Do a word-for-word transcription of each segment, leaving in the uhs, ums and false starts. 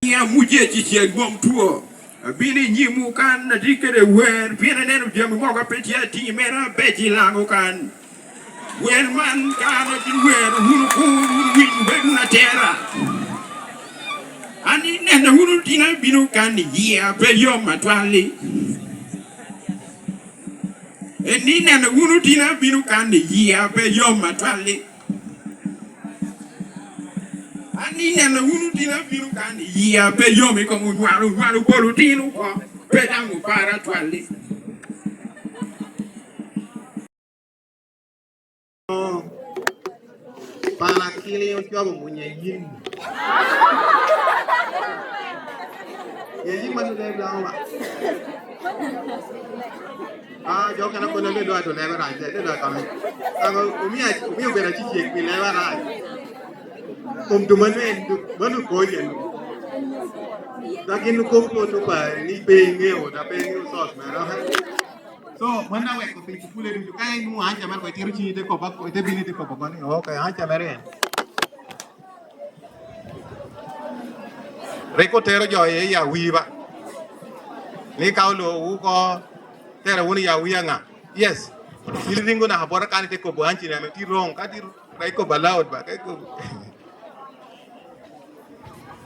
Ni amuje cicel mom two. Abino i nyimwu kan atye kede wer, pien aneno jami mogo a pe tye atir mere abec i Laŋo kan. Wer man kan abino wero, wun okur, wun owiny, wun bed wunu atera. An ineno wunu tin abino kan, yia pe yom atwal-li. En ni neno wunu tin abino kan, yia pe yom atwal-li. An ni neno wunu tin abino kan, yia pe yom i kom onywalo, onywalo bolo tin oko, pe daŋ opara atwal-li. Pala kili ocobo munye yin. Ye yin man lebe daŋ ba. Ah, jo kana kono lebe dwa to lebe rac, lebe dwa kame. Kaŋo omio, omio bedo acicek pi lebe rac. Kom to mano en, mano konye. Dok gin kop ko to pa ni pe iŋeo, da pe iŋeo sos mere. So, mano aweko pi cukule ducu. Ka inwoŋo anca mere, ko itito cingi ite kobo, ite bino ite kobo koni, "Ok, anca mere en." Rik otero jo i, i awii ba. Ni ka oloo wu ko, tero wunu i awii aŋa? Yes. Yin iringo naka bota kan ite kobo anci ni ame ti roŋ, ka ti rik kobo aloud ba, ka ikobo.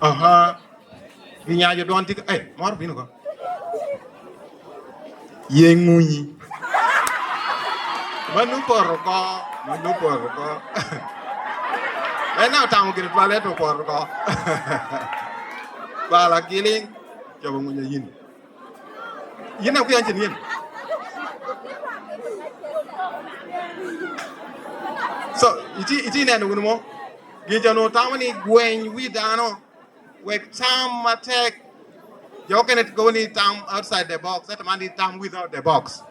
Aha. Ginyayo dwan tika, eh, moro bino ko. Ye ŋunyi. Mano poto oko, mano poto oko. En otamo gire twale to poto oko. Bala giling, cobo ŋunyo yin. Yin akwia anchen yin. So, iti, iti neno wunu mo? Gin jo nu tamo ni gweny wi dano. Wek tam atek. Jo okene kobo ni tam outside the box, ento man ni tam without the box.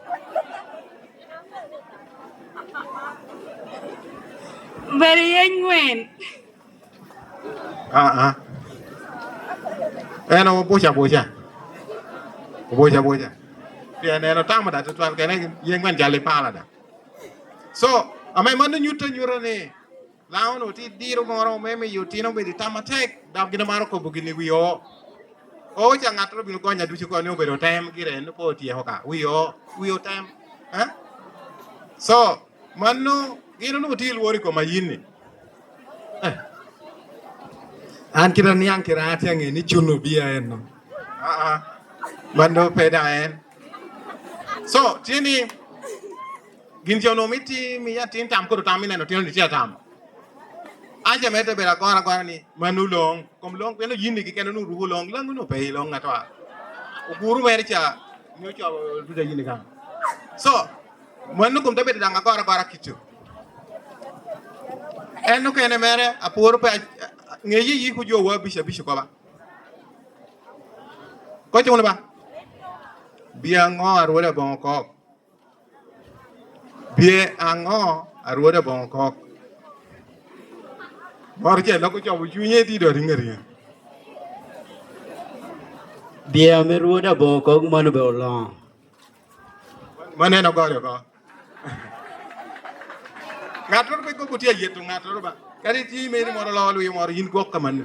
Bedo ye ŋwen. Ah, ah. En obuca buca. Obuca buca. Pien en otamo da tutwal kene ye ŋwen jal i pala da. So, ame mano nyuto anyuta ni Laŋo onwoŋo tye i diro moro me miyo otino obedo i tam atek, dok gin omaro kobo gin i wi oo. Oo ca ŋattoro obino gonya ducu kono ni obedo otem gire, en pe otyeko ka. Wi oo, wi otem. Eh? So, mano gin onwoŋo tye i lworo i kom ayin-ni. Eh. An kite aniaŋ kite an atye aŋe ni cuno bia en no. Ah, ah. Mano pe daŋ en. So, tye ni, gin jo onwoŋo miti miyo atin tam kede tam, ineno otino ni tye atam. An ca mere te bedo agoro agora ni, "Mano loŋ, kom loŋ, pien oyinni keken onwoŋo ruko loŋ, Laŋo onwoŋo pe i loŋ atwa." Oguru mere ca, ni ocobo ducu ayinni kan. So, mano kom te bedo daŋ agoro agora kico. En okene mere, apworo pe, a-, a-, ŋeye yiko jo wa abic abic oko ba. Koc wunu ba. Bia ŋo a Rwode aboŋo kok? Bye aŋo a Rwode aboŋo kok? Moro ce loko cobo cunye ti dot i ŋeti. Bye ame Rwode aboŋo kok mano be oloŋo. Mano en ogoyo oko. Ŋattoro pe koko tye ayeto ŋattoro ba. Kadi tye meri moro loo lwi moro, yin gwok kamanni.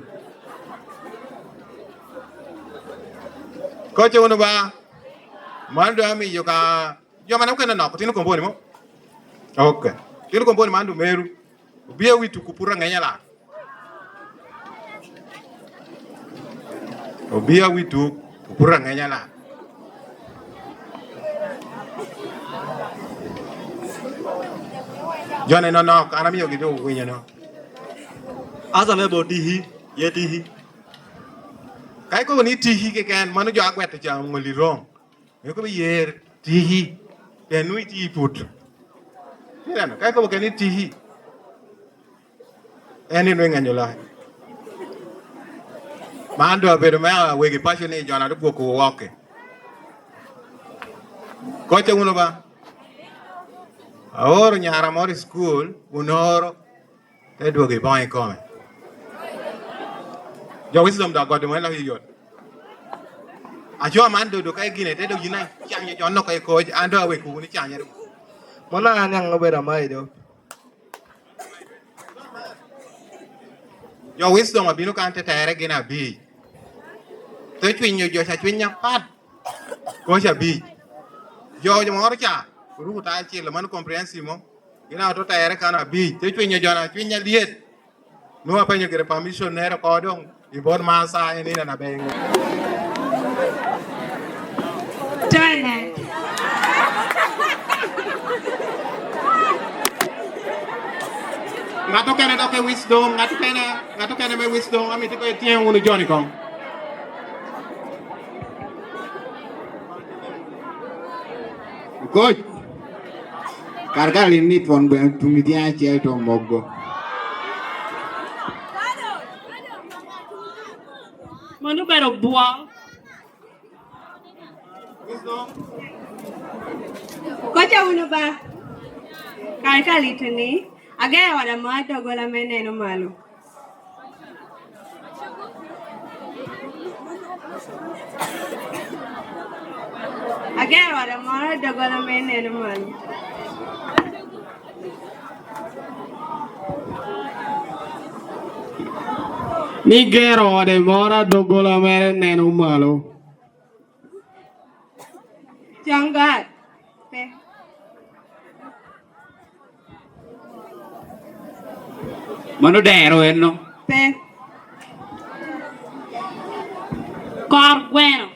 Koc wunu ba. Mano dong amiyo ka Jo mene okene nok, otino komboni mo? Ok. Otino komboni man du meru. Obia wi tuk oputo angenya lak. Obia wi tuk oputo angenya lak. Jo-ni nonok, an amiogi doŋ owinyo no. Asa me bo tiki, ye tiki. Ka ikobo ni tiki keken, mano jo agwete ca oŋolli roŋ. Mio kobo yer tiki, pien nwoŋo itye i put. Ineno, ka ikobo keken ni tiki, en ni nwoŋo iŋenyo lak. Man doŋ abedo me awegi paco ni jo-na doŋ gwoko woko. Kocca wunu ba. Aoro nyara moro i cukul, onoro, te dwogo i boŋo ikome. Jo Wisdom dok godi moni lok i yot. Aco man dodo ka igine, te dok yin acanyo jo nok i koc, an doŋ aweko wunu canyere. Mono an daŋ obedo amayi do. Jo Wisdom abino kan te tere gin abic. Te cwinyo jo ca cwiny apat. Koc abic. Jo moro ca, oruko tal cilo, mano comprehensive mo. Gin a oto tere kan abic, te cwinyo jo-na cwiny alyet. Nwoŋo apenyo gire permission nere oko doŋ i bot Maca en ina na beŋ. Toilet. Ŋat okene dok i Wisdom, ŋat okene, ŋat okene me Wisdom, amito ko ityeŋ wunu jo-ni koŋ. Koc, kare ka lim ni twon gweno tuŋ i tyen acel to mogo. Mano obedo bwor. Koca wunu ba. Kare ka lito ni, agero oda mo adogola me neno malo. Agero oda moro adogola me neno malo. Ni gero ode moro adogola mere neno malo. Cangat. Pe. Mano dero enno. Pe. Kor gweno.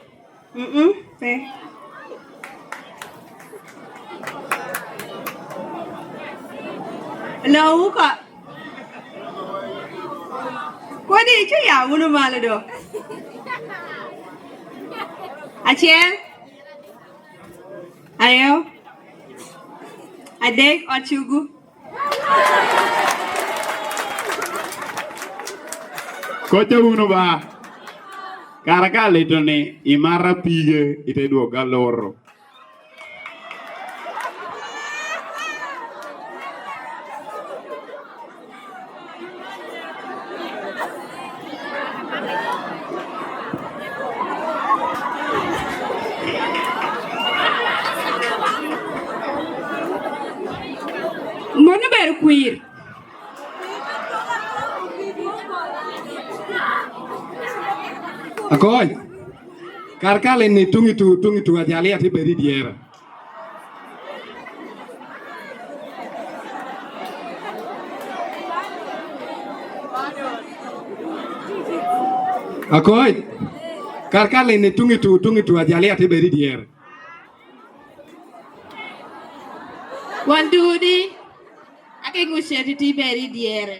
Mm-mm, pe. Lowu ko. Kodi ico ya wunu malo do. Acel. Aryo. Adek, ocugu. Koca wunu ba. Kara ka alito ni imara pige, ite dwogo aloro. Mano obedo kwir. Akoc, kar kal eni tuŋ i tu, tuŋ i tu, ajalia tye bedo i dyere. Akoc, kar kal eni tuŋ i tu, tuŋ i tu, ajalia tye bedo i dyere. Wan dudi, ake ŋuceti tye bedo i dyere.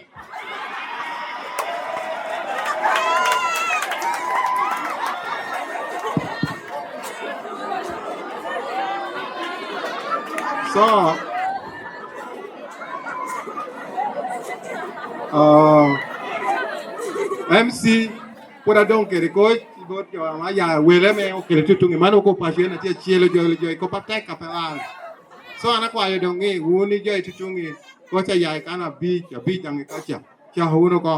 So, uh, M C, pwod adoŋ kede koc i bot jo ame aya wele me okelo tutuŋi. Man oko paco en atye acel ojolo jo i kop atek a pe lal. So, an akwayo doŋ ni wun i jo i tutuŋi, koc aya i kan abic, abic daŋ i kaca. Cako wunu oko.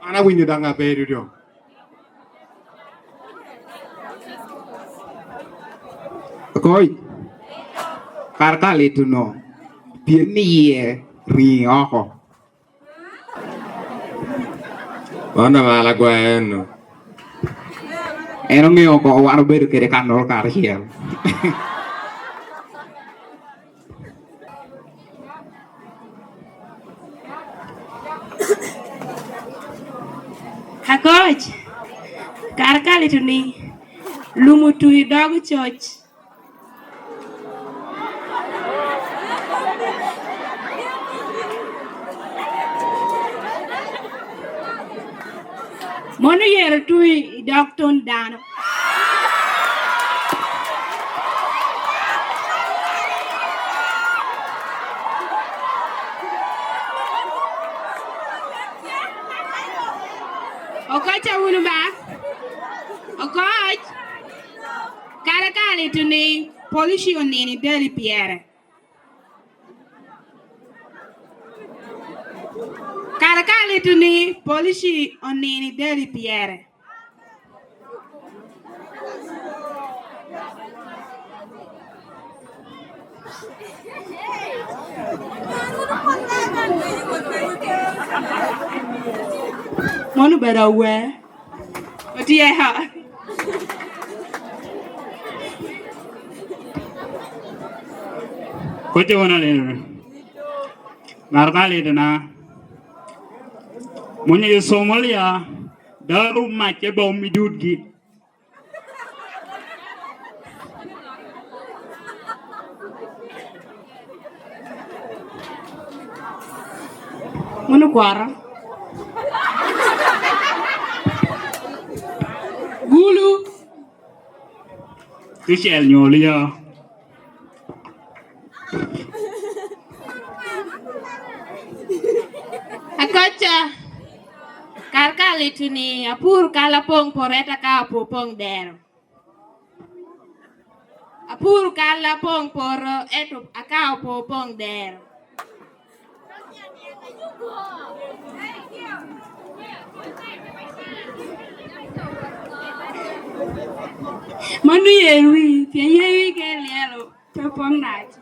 An awinyo daŋ abedo doŋ. Koc, kar ka lito no, pien ni yie riŋi oko. Wan amala gwa eno. En oŋeo oko wan obedo kede kannoro karacel. Akoc, kar ka lito ni, lum otwi dog coc. Mon oyero tuŋ i dog ton dano. Okoc a wunu ba? Okoc. Kara ka alito ni polici onini deli pyere. Kara ka alito ni polici onini deli pyere. Mon obedo awer. Otye ha. Kote wona lero. Ŋar ka lero na. Munyo yo Somalia, daru mac e bom i dudgi. Mano kwara. Gulu. Tucel nyol ya. Akoca, kar ka lito ni, apur kal apoŋ poreta ka apo poŋ dero. Apuro kal apoŋ poto, ento akao po poŋ dero. Mano yewi, pien yewi ka ilyelo, pe poŋ naci.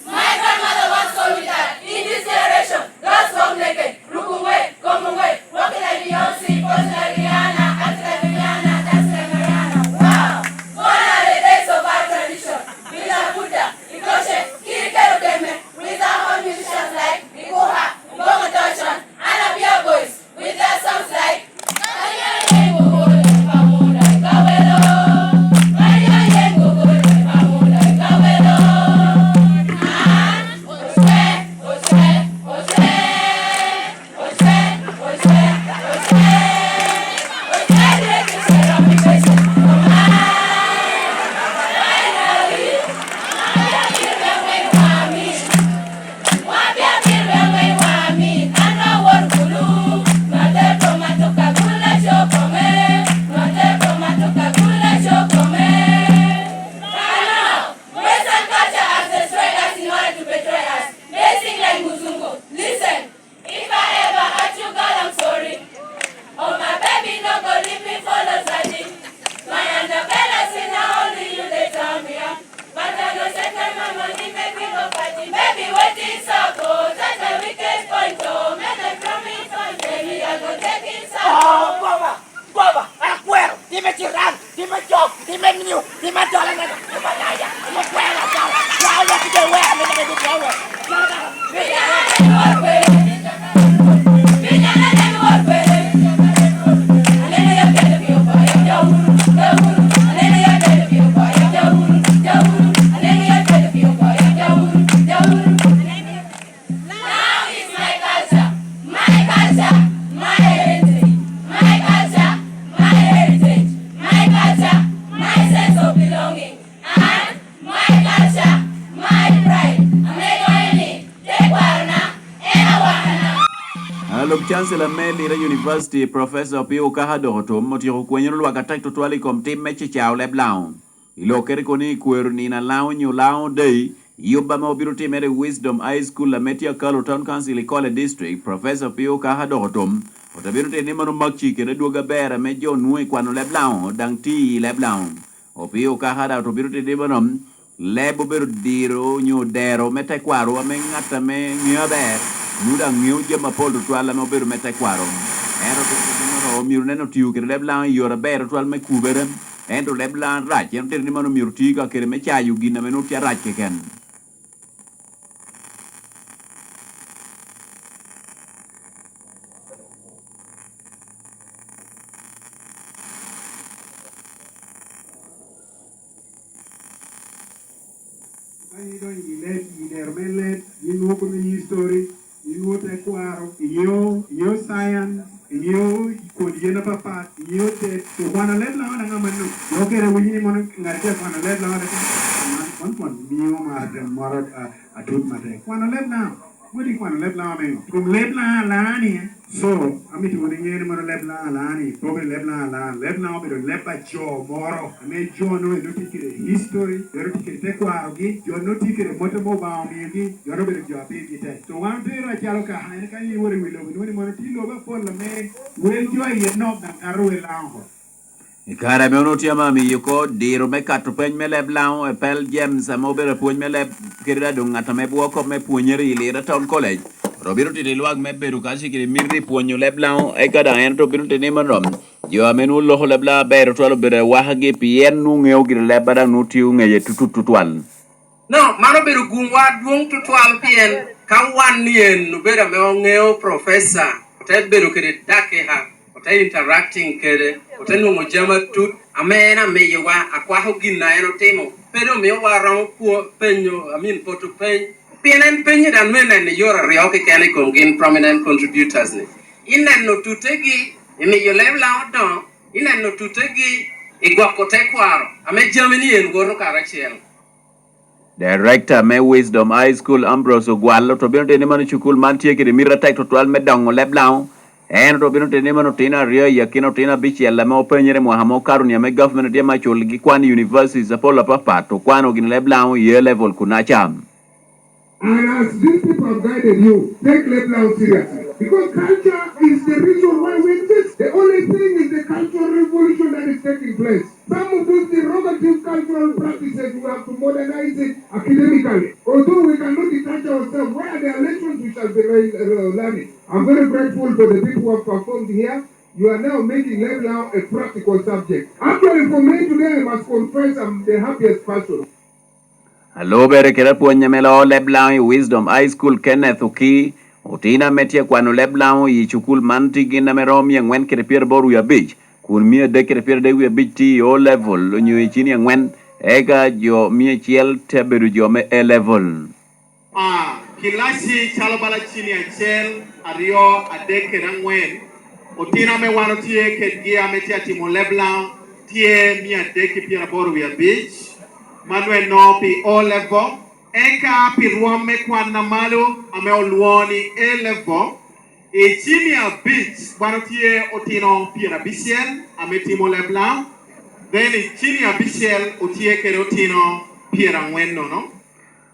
My grandmother once told me that in this generation, girls walk naked, look away, come away, walking like Beyonce, posing like Rihanna, acting like Rihanna, dancing like Mariana. Wow! Gone are the days of our tradition. With our Buddha, the crochet, Kiri Kero Keme, with our own musicians like Ikuha, Bongo Tochon, and our Beer Boys, with their songs like Western culture has destroyed us in order to betray us. They sing like Muzungu. Listen. If I ever hurt you, girl, I'm sorry. Oh, my baby, no go leave me for nobody. My Annabella say na only you dey turn me on. But I know say tell my mommy make we go party. Baby, wetin sup o? Touch my weakest point o. Make dem throw me punch, baby, I go take insult o. Oh, Baba! Baba, akwero, time ciran, time cok, time miu, time adola mega, time ayaya, time kwero adola. Wa oya ki de wea, mene mene de wea. Now is my culture, my culture, my heritage. My culture, my heritage. My culture, my sense of belonging. And my culture, my pride. Amego eni, tekwarona, en awakana. Alub Chancellor me Lira University, Professor Opio Okaha Dokotom, otyeko kwenyoro lwak atek tutwal i kom tim me cicao leb Laŋo. I lokkere kono i kwero nino a Laŋo onyo Laŋo Day, yub ame obino timere i Wisdom High School ame tye Akalo Town Council i Kole District, Professor Opio Okaha Dokotom, ote bino timo ni mano makci kede adwogi aber ame jo onwoŋo i kwano leb Laŋo, daŋ ti i leb Laŋo. Opio Okaha daŋ ote bino timo ni mano, leb obedo diro onyo dero me tekwaro ame ŋat ame ŋeo aber, nwoŋo daŋ ŋeo jami apol tutwal ame obedo me tekwaro. Ento ote bino ni mano, myero nen otiyo kede leb Laŋo i yore aber tutwal me kubere. Ento leb Laŋo rac, en otito ni man omyero oti ka kede me cayo gin ame nwoŋo tye arac keken. Ka in idonyo i leb, i dero me leb, in nwoŋo kome history, in nwoŋo tekwaro, ingeo, ingeo science, ingeo kwon yen apapat, ingeo tet, to kwano leb Laŋo daŋ amanno. Dok kede winyo ni mono ŋat tye akwano leb Laŋo daŋ, man, man kwon mio mar moro a- atut matek. Kwano leb Laŋo. Wot ikwano leb Laŋo me ŋo? Kom leb Laŋo alaa ni, so, amito wunu iŋe ni mono leb Laŋo alaa ni, pok i leb Laŋo alaa. Leb Laŋo obedo leb a jo moro, ame jo nwoŋo en otye kede history, en otye kede tekwarogi, jo nwoŋo tye kede mot ame Obaŋa omiogi, jo nwoŋo obedo jo a pirgi tek. To wan otero acalo kaka, en ka in iwoto i wi lobo, inwoŋo ni mono tye lobo apol ame wel jo iye nok daŋ kato wel Laŋo oko. I kare ame onwoŋo tye ame amiyo oko diro me kato peny me leb Laŋo, Epel James ame obedo apwony me leb kede daŋ doŋ ŋat ame bwoo kop me pwonyere i Lira Town College, ru obino tito i lwak me bedo kacel kede miti i pwonyo leb Laŋo, eka daŋ en te obino tito ni mano, jo ame nwoŋo loko leb Laŋo aber otwal obedo awakagi pien nwoŋo ŋeo gire leb a daŋ nwoŋo tye oŋeye tutut tutwal. No, man obedo gumwa adwoŋ tutwal pien ka wan ni en obedo ame oŋeo professor, ote bedo kede dakika, ote interacting kede, ote nwoŋo jami atut ame en amiyowa, akwako gin a en otimo, pe doŋ mio wa romo kwo penyo, I mean, poto peny. Pien en penye daŋ nwoŋo eneno i yore aryo keken i kom gin prominent contributors ni. Ineno tutegi, imiyo leb Laŋo odoŋo, ineno tutegi, igwoko tekwaro, ame jami ni en woto karacel. Director me Wisdom High School Ambrose Ogwal oto bino tito ni mano cukul man tye kede miti atek tutwal me doŋo leb Laŋo. En oto bino tito ni mano otino aryo i akina otino abicel ame openyere mwaka mo kato ni ame government tye ame aculgi kwan i universities apol apapat okwano gin leb Laŋo i A level kunaca. And as these people have guided you, take leb Laŋo seriously. Because culture is the reason why we exist. The only thing is the cultural revolution that is taking place. Some of those derogative cultural practices, we have to modernize it academically. Although we cannot detach ourselves, where are the lessons we shall be learning? I'm very grateful for the people who have performed here. You are now making leb Laŋo a practical subject. Actually, for me today, I must confess I'm the happiest person. Alubere kede apwony ame loo leb Laŋo i Wisdom High School, Kenneth Oki, otino ame tye kwano leb Laŋo i cukul man tye gin ame romo mia aŋwen kede pyeraboro wie abic, kun mia adek kede pyeradek wie abic tye i O level onyo i cini aŋwen, eka jo mia acel tye abedo jo me A level. A, kilaci calo bala cini acel, aryo, adek kede aŋwen, otino ame wan otye kedgi ame tye atimo leb Laŋo tye mia adek ki pyeraboro wie abic, ma nwen no pi O level, eka pi rwom me kwan a malo ame olwoŋo ni A level, i cini abic wan otye otino pyerabicel ame timo leb Laŋo, then i cini abicel otye kede otino pyeraŋwen nono.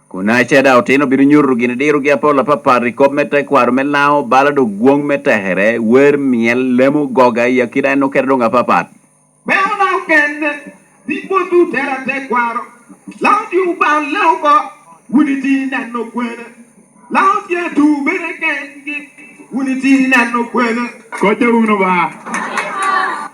Kunaca daŋ otino bino nyuto gin dirogi apol apapat i kop me tekwaro me Laŋo, bala dok gwoŋ me tekere, wer, myel, lemo, goga i akina en okene doŋ apapat. Me Laŋo kene, pi botwu tera tekwaro, Laŋo tye obal Laŋo oko, wun itye neno kwene. Laŋo tye atu bene kengi, wun itye neno kwene. Kocca wunu ba.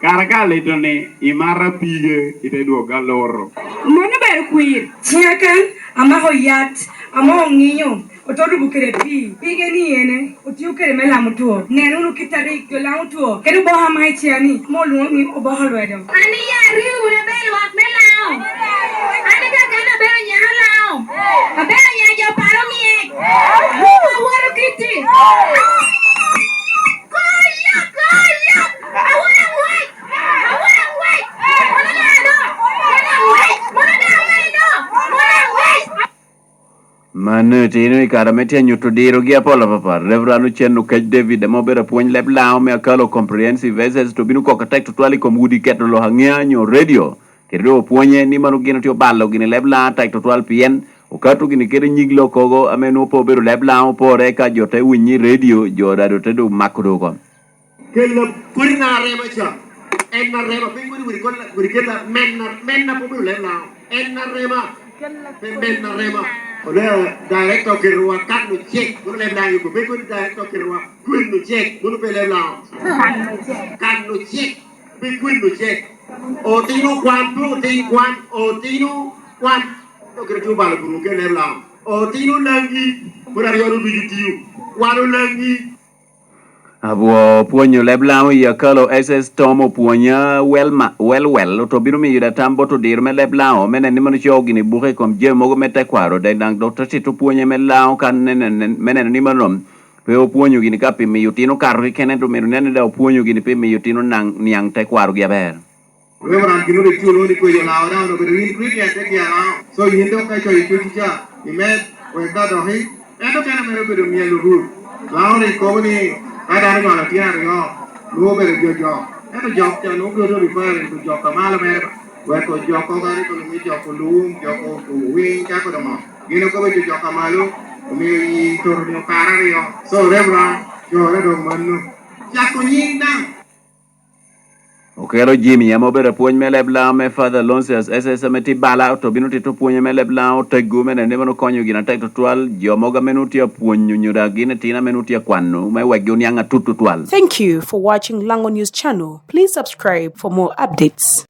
Kara ka alito ni, imara pige, ite dwoga loro. Mano ber kwir. Ciŋa kan amako yat ame oŋinyo, oto rubo kede pii. Pige ni ene, otio kede me lamo two. Nen wunu kit a rik jo lamo two, kede oboke ama i ciŋa ni, ame olwoŋo ni oboke lwedo. An iya aryo wunu abedo lwak me Laŋo. An i kakano abedo nyako Laŋo. Abedo nya jo paro myek. Rwomwa woto kitti. Konya, konya. Awot aŋwec. Awot aŋwec. Mono daŋ ano? Mono aŋwec. Mono daŋ ano? Mono aŋwec. Mano itino i kare ame tye anyuto dirogi apol apapat. Reverend Ocenno Kec David ame obedo apwony leb Laŋo me Akalo Comprehensive S S to bino koko atek tutwal i kom udi keto lok aŋea nyo redio. Kede doŋ opwonye ni mano gin otye obalo gini leb Laŋo atek tutwal pien okato gini kede nyig lok kogo ame nwoŋo pe obedo leb Laŋo opore ka jo te winyo i redio, jo daŋ doŋ te doŋ mako doŋ oko. Kella kodi na arema ca. En arema, pe kodi wiri kella, wiri kella menna, menna pe obedo leb Laŋo. En arema, pe menna arema. Oleo director oketo wa kano cek, mano leb Laŋo yuko, pe kodi director oketo wa kweno cek, mano pe leb Laŋo. Kano cek, pe kweno cek. Otino kwan pe otin kwan, otino kwan. Dok kede tye obalo guru kede leb Laŋo. Otino Laŋi, pwod aryo-nu ducu tio. Wan Olaŋi. Abwo pwonyo leb Laŋo i Akalo S S Tom opwonya wel ma, wel wel, oto bino miyo da tam bot odiro me leb Laŋo, me neno ni mano coo gini buke i kom jami mogo me tekwaro, de daŋ dok te tito pwonye me Laŋo kan nene-, me neno ni mano pe opwonyo gini ka pi miyo otino kato keken, ento myero nene da opwonyo gini pi miyo otino naŋ, niaŋ tekwarogi aber. Reverend Kinoti Culo ni kweyo Laŋo daŋ obedo ingredient te gin Laŋo. So yin dok ka icoyo cuci ca, imed, wek da doki. En okene mere obedo myel orut. Laŋo rik kobo ni, ka dano onywalo tyen aryo, nwoŋo obedo jo jok. Ento jok ca nwoŋo bedo referring to jok a malo mere ba. Wek ojok kobo ni kono ni jok olum, jok owiny, cako domo. Gin okobo jo jok a malo, omio yi toto ni okaro aryo. So, Reverend, corre dok mano. Cako nyin daŋ. Okelo Jimmy ame obedo apwony me leb Laŋo me Father Lonsius S S ame tye bala, oto bino tito pwonye me leb Laŋo oteggu me neno ni mano konyo gin atek tutwal jo mogo ame nwoŋo tye apwonyo nyo daŋ gin itino ame nwoŋo tye akwano me wekgi oniaŋ atut tutwal. Thank you for watching Lango News Channel. Please subscribe for more updates.